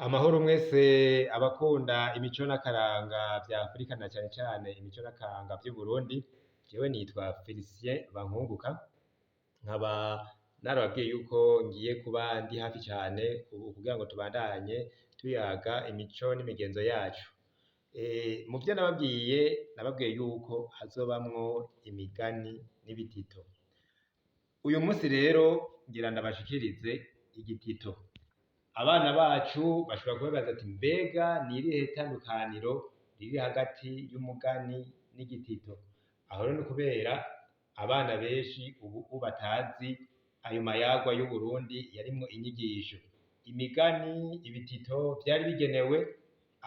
Amahoro mwese abakunda imico n'akaranga vya Afrika na cane cane imico n'akaranga vy'Uburundi, jewe nitwa Felicien Bankunguka, nkaba narababwiye yuko ngiye kuba ndi hafi cane ubu kugira ngo tubandanye tuyaga imico n'imigenzo yacu. Mu vyo nababwiye, nababwiye yuko hazobamwo imigani n'ibitito. Uyu munsi rero ngira ndabashikirize igitito. Abana bacu bashobora kuba bibaza ati mbega ni irihe tandukaniro riri hagati y'umugani n'igitito? Aho rero ni kubera abana benshi ubu batazi ayo mayagwa y'Uburundi yarimwo inyigisho. Imigani, ibitito vyari bigenewe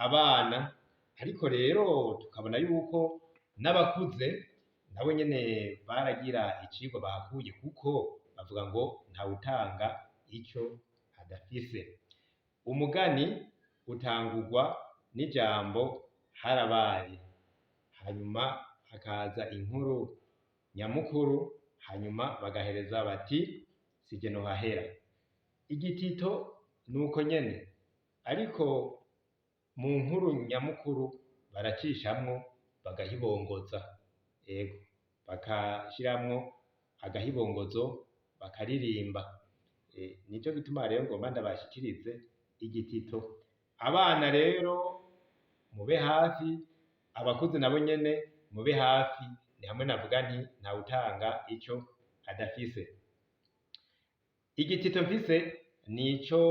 abana, ariko rero tukabona yuko n'abakuze nabo nyene baragira icigwa bahakuye kuko bavuga ngo ntawutanga ico adafise. Umugani utangurwa n'ijambo harabaye, hanyuma hakaza inkuru nyamukuru, hanyuma bagahereza bati sije nohahera. Igitito nuko nyene, ariko mu nkuru nyamukuru baracishamwo bagahibongoza, ego bakashiramwo agahibongozo bakaririmba. Nico gituma rero ngomba ndabashikirize igitito. Abana rero mube hafi, abakuze nabo nyene mube hafi, ni hamwe navuga nti ntawutanga ico adafise. Igitito mfise nico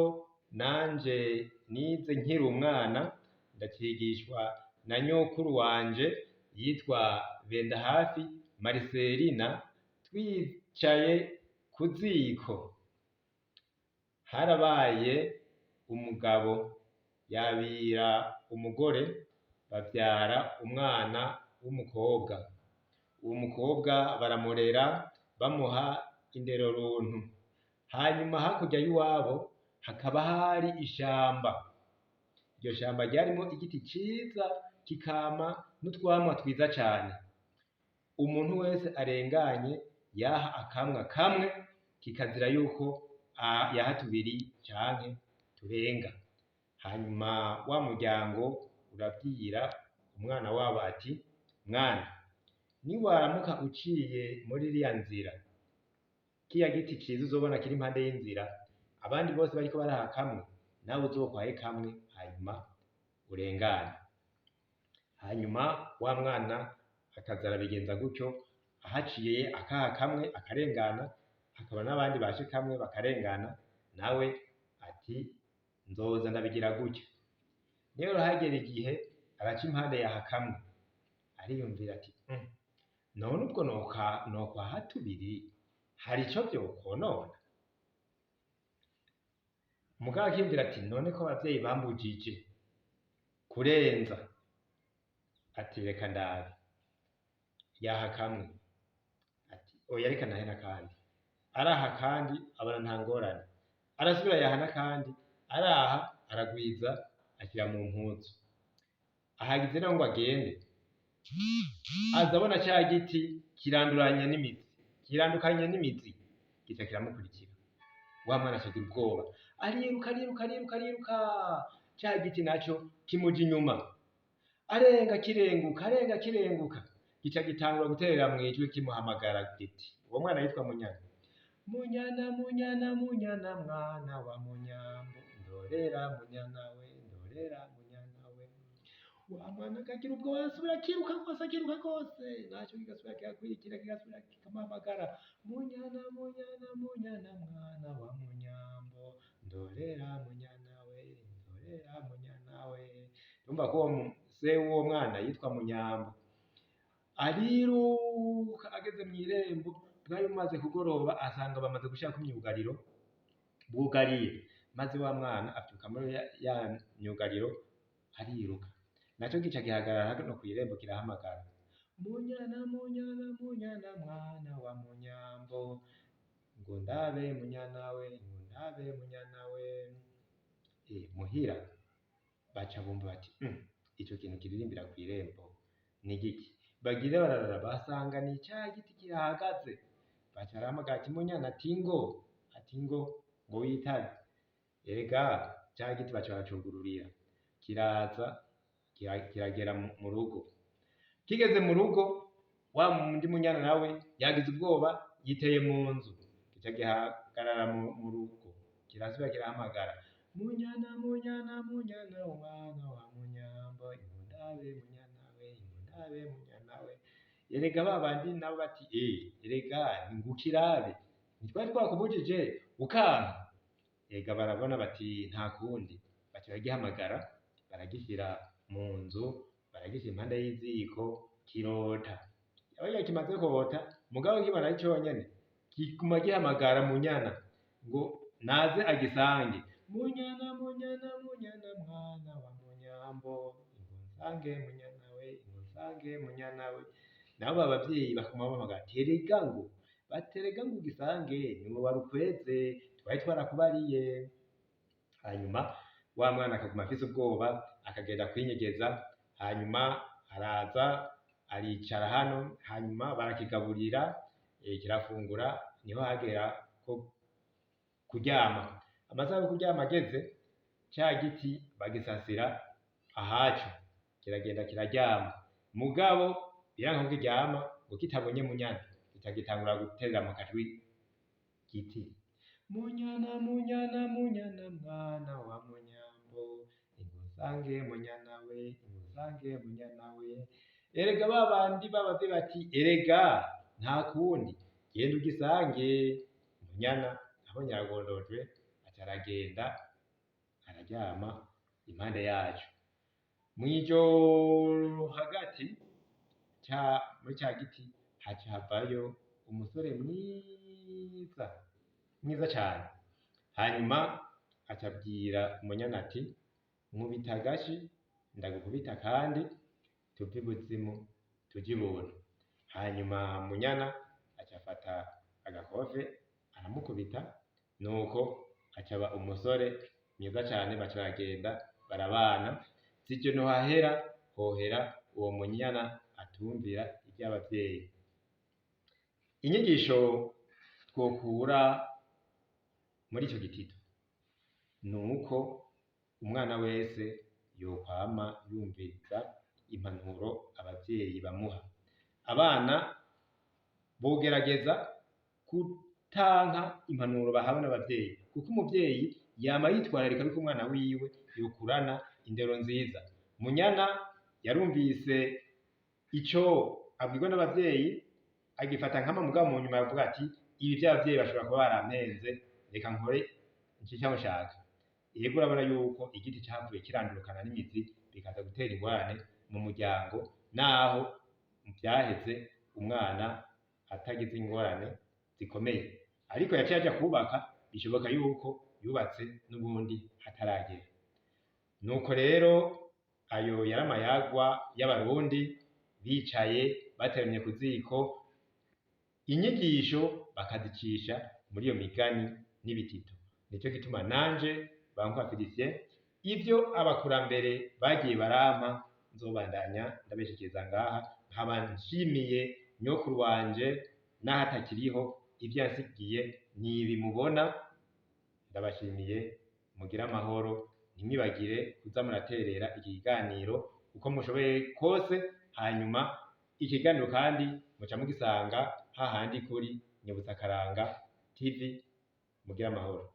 nanje nize nkiri umwana, ndacigishwa na nyokuru wanje yitwa Bendahafi Mariselina, twicaye ku ziko. Harabaye umugabo yabira umugore bavyara umwana w'umukobwa. Uwo mukobwa baramurera bamuha indero runtu. Hanyuma hakurya y'iwabo hakaba hari ishamba. Iryo shamba ryarimwo igiti ciza kikama n'utwamwa twiza cane. Umuntu wese arenganye yaha akamwa kamwe kikazira yuko yaha tubiri canke turenga. Hanyuma wa muryango urabwira umwana wabo ati mwana, niwaramuka uciye muri iriya nzira, kiriya giti ciza uzobona kiri impande y'inzira, abandi bose bariko baraha kamwe, nawe uzokwahe kamwe hanyuma urengane. Hanyuma wa mwana akaza arabigenza gutyo, ahaciye akaha kamwe akarengana, hakaba n'abandi bashe kamwe bakarengana, nawe ati nzoza ndabigira gutya. Rero hagera igihe araca impande yaha kamwe, ariyumvira ati none ubwo nokwaha tubiri hari ico vyokonona? Mugabo akiyumvira ati none ko abavyeyi bambujije kurenza, ati reka ndabe. Yaha kamwe, ati oya reka nahe n'akandi. Araha kandi abona nta ngorane, arasubira yaha n'akandi, araha aragwiza ashira mu mpuzu. Ahagize rero ngo agende, aza abona ca giti kiranduranye n'imizi, kirandukanye n'imizi, gica kiramukurikira. Wa mwana acagira ubwoba, ariruka ariruka ariruka ariruka, ca giti naco kimuja inyuma, arenga kirenguka, arenga kirenguka, gica gitangura guterera mw'ijwi kimuhamagara giti. Uwo mwana yitwa Munyana. Munyana, Munyana, Munyana, mwana wa Munyambo, ndorera Munyana we, ndorera Munyana we. Wa mwana akagira ubwoba, asubira akiruka rwose, akiruka rwose, naco kigasubira kigakurikira, kigasubira kikamuhamagara, Munyana, Munyana, Munyana, mwana wa Munyambo, ndorera Munyana we, ndorera Munyana we. Urumva ko uwo se w'uwo mwana yitwa Munyambo. Ariruka ageze mw'irembo, bwari bumaze kugoroba, asanga bamaze gushirako imyugariro bugariye, maze wa mwana avyuka muri ya myugariro ariruka, naco gica gihagarara no kw'irembo kirahamagara, Munyana, Munyana, Munyana, mwana wa Munyambo, ngo ndabe Munyana we, ngo ndabe Munyana we. Muhira baca bumva bati ico kintu kiririmbira kw'irembo ni giki? Bagira bararara basanga ni ca giti kihahagaze. Baca barahamagara ati Munyana, ati ngo, ati ngo, ngo witabe. Erega Ca giti baca baracugururira, kiraza kiragera mu rugo. Kigeze mu rugo, wa wundi Munyana nawe yagize ubwoba, yiteye mu nzu, gica gihagarara mu rugo, kirasubira kirahamagara: Munyana, Munyana, Munyana, mwana wa Munyambo, ingundabe Munyana we, ingundabe Munyana we. Erega ba bandi nabo bati: Erega ngukirabe, ntitwari twakubujije ukanka? Ega barabona bati nta kundi, baca baragihamagara, baragishyira mu nzu, baragishyira impande y'iziko, kirota. Aho kimaze kota, mugabo kibona ari conyene, kiguma gihamagara Munyana ngo naze agisange: Munyana, Munyana, Munyana, mwana wa Munyambo, ingunsange Munyana we, ingunsange Munyana we. Nabo abavyeyi bakaguma bahamagara ati: erega ngo baterega ngo ugisange, niwe warukweze, twari twarakubariye. Hanyuma wa mwana akaguma afise ubwoba, akagenda kwinyegeza. Hanyuma araza aricara hano, hanyuma barakigaburira, kirafungura. Niho hagera ko kuryama. Amasaha yo kuryama ageze, ca giti bagisasira ahaco, kiragenda kiraryama. Mugabo biranka ko kiryama ngo kitabonye Munyana. Gica gitangura guterera mu kajwi giti: Munyana, Munyana, Munyana, mwana wa Munyambo, ingusange Munyana we, ingusange Munyana we. Erega ba bandi b'abavyeyi bati: erega nta kundi, genda ugisange. Munyana abonye aragondojwe, aca aragenda araryama impande yaco. Mw'ijoro hagati muri ca giti haca havayo umusore mwiza mwiza cane. Hanyuma aca abwira Munyana ati: nkubita agashi ndagukubita, kandi tuve ibuzimu tuje ibuntu. Hanyuma Munyana aca afata agakofe aramukubita, nuko aca aba umusore mwiza cane. Baca baragenda barabana. Sije nohahera hohera uwo Munyana atumvira ivy'abavyeyi. Inyigisho twokura muri ico gitito nuko umwana wese yokwama yumviriza impanuro abavyeyi bamuha. Abana bogerageza kutanka impanuro bahawe n'abavyeyi, kuko umuvyeyi yama yitwararika yuko umwana wiwe yokurana indero nziza. Munyana yarumvise ico abwirwa n'abavyeyi, agifata nkama, mugabo mu nyuma yavuga ati: ibi vy'abavyeyi bashobora kuba barampenze, reka nkore ico nshaka. Yego, urabona yuko igiti cavuye kirandurukana n'imizi, bikaza gutera ingorane mu muryango, naho vyaheze umwana atagize ingorane zikomeye, ariko yaciye aja kubaka, bishoboka yuko yubatse n'ubundi hataragera. Nuko rero ayo yari amayagwa y'Abarundi bicaye bateramye ku ziko, inyigisho bakazicisha muri iyo migani n'ibitito. Nico gituma nanje Bankwa Felicien, ivyo abakurambere bagiye barampa, nzobandanya ndabishikiriza ngaha. Nkaba nshimiye nyokuru wanje naho atakiriho, ivyo yansigiye nibi mubona. Ndabashimiye, mugire amahoro, ntimwibagire kuza muraterera iki kiganiro uko mushoboye kose. Hanyuma ikiganiro kandi muca mugisanga hahandi kuri Nyibutsa Karanga TV. Mugire amahoro.